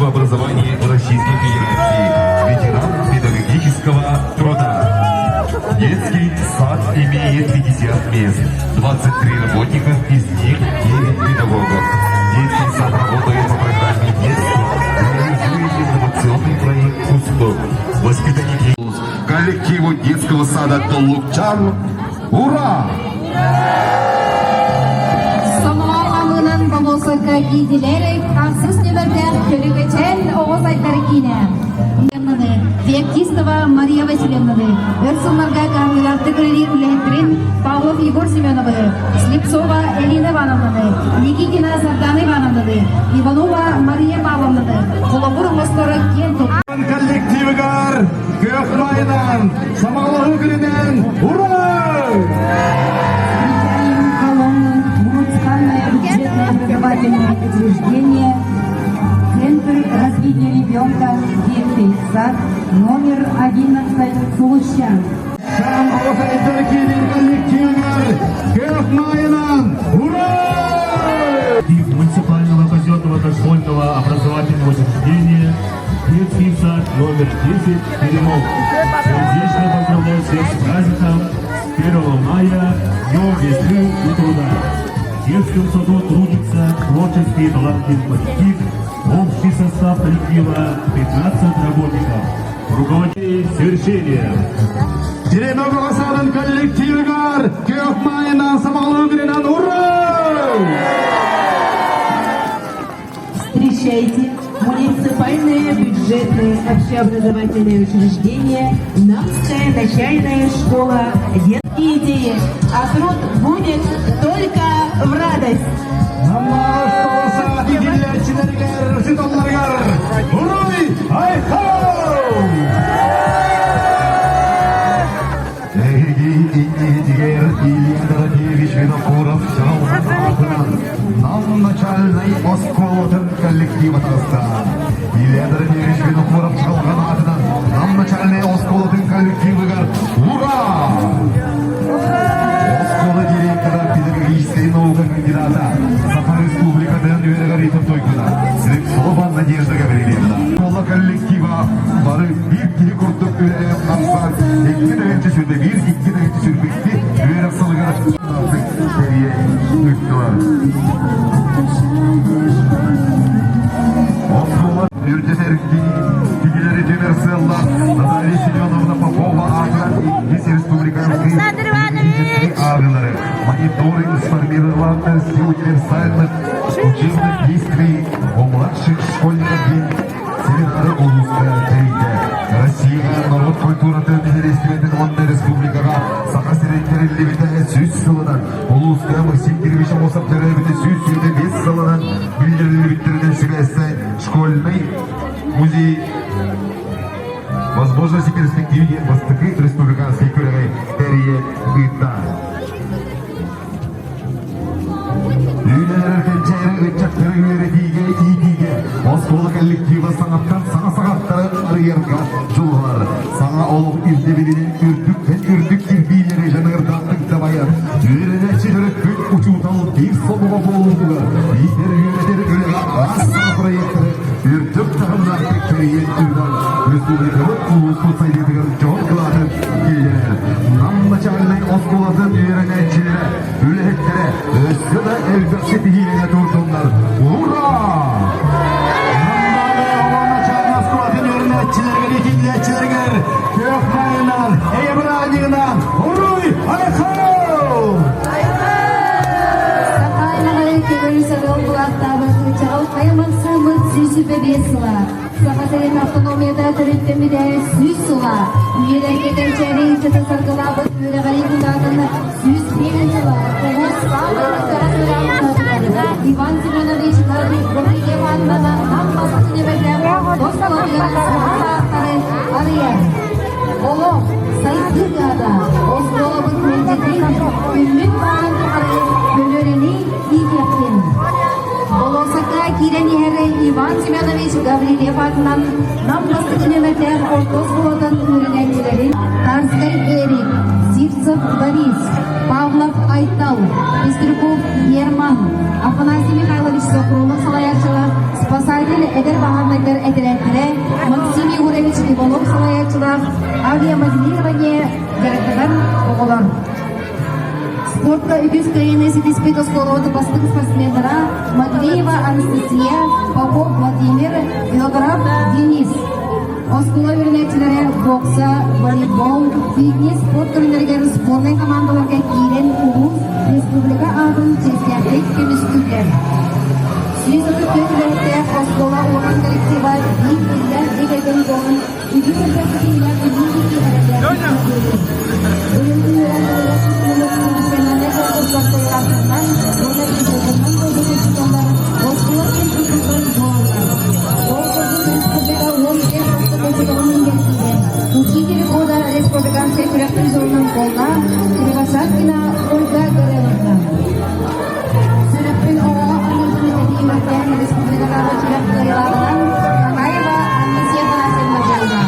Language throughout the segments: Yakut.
высшего образования Российской Федерации, ветеран педагогического труда. Детский сад имеет 50 мест, 23 работника, из них 9 педагогов. Детский сад работает по программе «Детство», реализует инновационный проект «Кусток». Воспитанники коллективу детского сада «Толлукчан» Ура! Сомоҕо амынан болуосакка киидилэр ахсыс нүмердээх Көлүкэчээн оҕо сайдар киинэ. Феоктистова Мария Васильевнаны, өр сылларга кыһамньылаахтык үлэлиир үлэһиттэрин Павлов Егор Семеновы, Слепцова Элина Ивановнаны, Никитина Сардана Ивановнаны, Иванова Мария Павловнаны холобур оҥостор киэн туттар. Коллективыгар күөх маайынан, самалаһыы күнүнэн ура! Встречаем колонну муниципальное бюджетное образовательное учреждение Центр развития ребенка детский сад номер 11 Сулущан. Сам оҕо киирин коллективыгар күөх маайынан ура! Муниципального казенного дошкольного образовательного учреждения Детский сад номер 10 Теремок. Сердечно поздравляю всех с праздником с 1 мая, Днем весны и труда. В детском саду трудится творческий и талантливый коллектив. Общий состав коллектива 15 работников. Руководитель свершения. Теремок оҕо саадын коллективыгар күөх маайынан самалыы күнүнэн ура! Встречайте муниципальное бюджетное общеобразовательное учреждение «Намская начальная школа. Детские идеи». А труд будет только в радость. Наммаас иитиллээччилэригэр, учууталларыгар уруй айхал! Эһиги иннигитигэр Илья Дорофеевич Винокуров дьаһалҕан аатынан Нам начальнай оскуолатын коллектива таҕыста. Илья Дорофеевич Винокуров дьаһалҕан аатынан Нам начальнай оскуолатын коллективыгар ура! Оскуола директора педагогическай наука кандидата, Саха Республикатын үөрэҕэр ыытын туйгуна Слепцова Надежда Гаврильевна. Оскуола коллектива бары биир киһи курдук үлэлээн хамсаан 2 тыһыынча 21, 2 тыһыынча 22 үөрэх сылыгар тэрийэн ыыттылар. Оскуола үрдэтэр киһилэри түмэр сыаллаах Наталья Семеновна Попова аатынан иккис республиканский Александр Иванович! ааҕыылары мониторинг сформированности универсальных учебных действий у младших школьников диэн семинары улууска тэрийдэ. Россияҕа норуот культуратын министерствотын уонна республикаҕа Саха сирин тэриллибитэ 100 сылынан, улууска Максим Кирович Аммосов төрөөбүтэ 125 сылынан биллэриллибиттэринэн сибээстээн школьный музей возможности перспективы диэн бастакы республиканский күрэҕи тэрийэн ыытта. Үүнэр кэнчээри ыччаттары үөрэтиигэ, иитиигэ оскуола коллектива саҥаттан саҥа саҕахтары арыйарга дьулуһар. Саҥа олох ирдэбилинэн үрдүктэн үрдүк кирбиилэри дьаныардаахтык дабайар. Үөрэнээччи төрөппүт учуутал биир сомоҕо буолуутугар иитэр үөрэтэр үлэҕэ араас саҥа проектары үрдүк таһымнаахтык тэрийэн ыытан республикабыт улууспут сайдыытыгар дьоһун кылаатын киллэрэр. Нам начальнай оскуолатын үөрэнээччилэрэ, үлэһиттэрэ өссө да элбэх ситиһиилэрэ турдуннар. Ура! Намнааҕы оскуолатын үөрэнээччилэригэр, иитиллээччилэригэр күөх маайынан, эйэ бырааһынньыгынан уруй айхал! Саха аймаҕары көҥүл сатал былаахтаабыт чаҕыл хайа махсааммыт 125 сыла. Саха сирин автономията төрүттэммитэ 100 сыла. Үйэлэргэ кэнчээри ыччаты саргылаабыт үөрэҕирии кутаатын 105 сыла. Улуус саамай кырдьаҕас үөрэҕин Иван Семенович Гаврильев аатынан Нам бастакы нүөмэрдээх оскуолатыгар саҥа саҕахтары арыйар. Олох, сайдыы кыһата, оскуолабыт мэлдьитин, күммүт баарын тухары көлүөнэни иитиэхтин. Болуоссакка киирэн иһэр Иван Семенович Гаврильев аатынан Нам бастакы нүөмэрдээх орто оскуолатын үөрэнээччилэрин Тарскай Эрик, Сивцев Бурцев Борис, Павлов Айтал, Пестряков Ерман, Афанасий Михайлович Сокрунов салайааччылаах спасатель эдэр баһаарынайдар этэрээттэрэ, Максим Егорович Иванов салайааччылаах авиамоделирование дьарыктанар оҕолор. Спортка үгүс кыайыыны ситиспит оскуолабыт бастыҥ спортсменнара Матвеева Анастасия, Попов Владимир, Федоров Денис. Оскуола үөрэнээччилэрэ бокса, волейбол, фитнес спорт көрүҥнэригэр сборнай командаларга киирэн улуус, республика аатын чиэстээхтик көмүскүүллэр. 134 үлэһиттээх оскуола улахан коллектива биир иллээх дьиэ кэргэн дьонун үгүс элбэх ситиһиилээх илии эрэллээх Быйылгы үөрэх дьылыгар профессиональнай конкурстар уонна видеотынан буолбут учууталлар оскуола киэн туттууларын буолаллар. Ол курдук республика 15 бастакы учууталын иҥэрсиитэ Учитель года республиканскай күрэх призерунан буолла Кривошапкина Ольга Гореловна. Сүрэхпин оҕоҕо аныыбын этии үөрэхтээх республикатааҕы күрэх кыайыылааҕынан Канаева Анисия Афанасьевна буолла.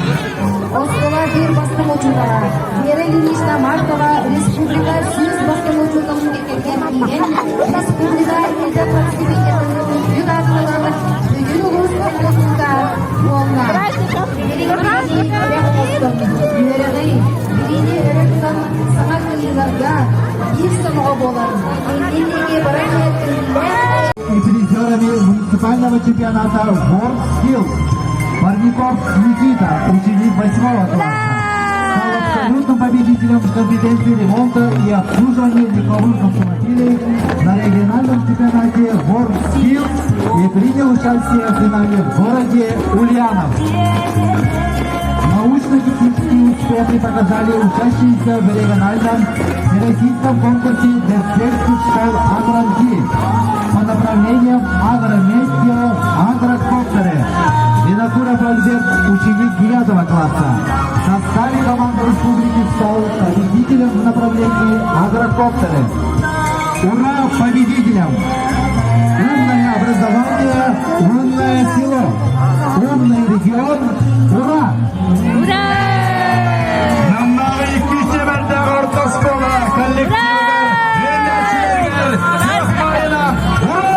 Оскуола биир бастыҥ учуутала Вера Ильинична Маркова республика 100 бастыҥ учууталын кэккэтигэр киирэн, республика элбэх стипендиятын үрдүк аатын ылан, бүтүн улуус отчуотунта буолла. Билиҥҥи күрэх оҥостон, үөрэҕи, билиини өрө тутан саҥа кыайыыларга биир сомоҕо буолан, иннин диэки баран иһэр күүһүлээх И призерами муниципального чемпионата World Skills Парников Никита, ученик 8 класса, стал абсолютным победителем в компетенции ремонта и обслуживания легковых автомобилей на региональном чемпионате World Skills и принял участие в финале в городе Ульяновск. Научно-технические успехи показали учащиеся в региональном всероссийском конкурсе для сельских школ «Агрози» по направлениям агрометео, агрокоптеры. Винокуров Альберт, ученик 9 класса. В составе команды республики стал победителем в направлении агрокоптеры. Ура победителям! Умное образование, умное село, умный регион. Ура! Ура! Намнааҕы иккис чиэппэрдээх орто оскуола коллективыгар, үөрэнээччилэригэр Ура!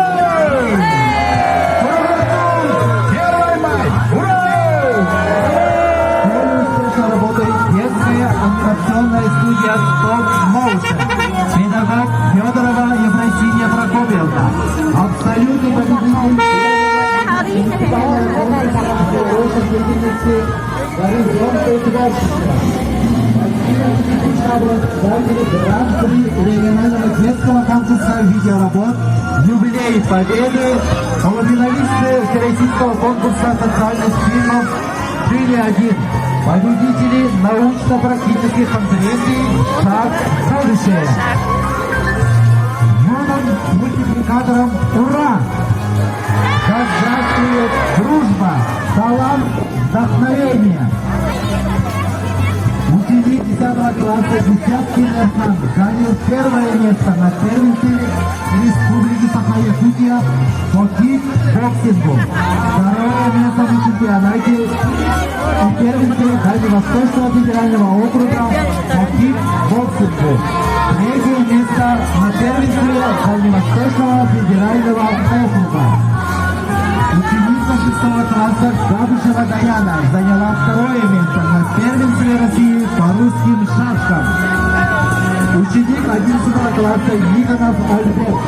Первый май! Ура! Успешно работает детская анимационная студия Stop Motion. Педагог Федорова Ефросинья Прокопьевна. Абсолютный победитель деятельности «Горизонты творчества». Обладатели Гран-при регионального детского конкурса видеоработ «Юбилей Победы», полуфиналисты Всероссийского конкурса социальных фильмов «Чили-1», победители научно-практических конференций «Шаг в будущее». Юным мультипликаторам «Ура!» Да здравствует дружба, талант, вдохновение! Ученик 10 класса Десяткин Эрхан занял первое место на первенстве Республики Саха-Якутия по кикбоксингу. Второе место на чемпионате и первенстве Дальневосточного федерального округа по кикбоксингу. Третье место на первенстве Дальневосточного федерального округа. Ученица шестого класса Габышева Даяна заняла второе место на первенстве России по русским шашкам. Ученик 11 класса Никонов Альберт.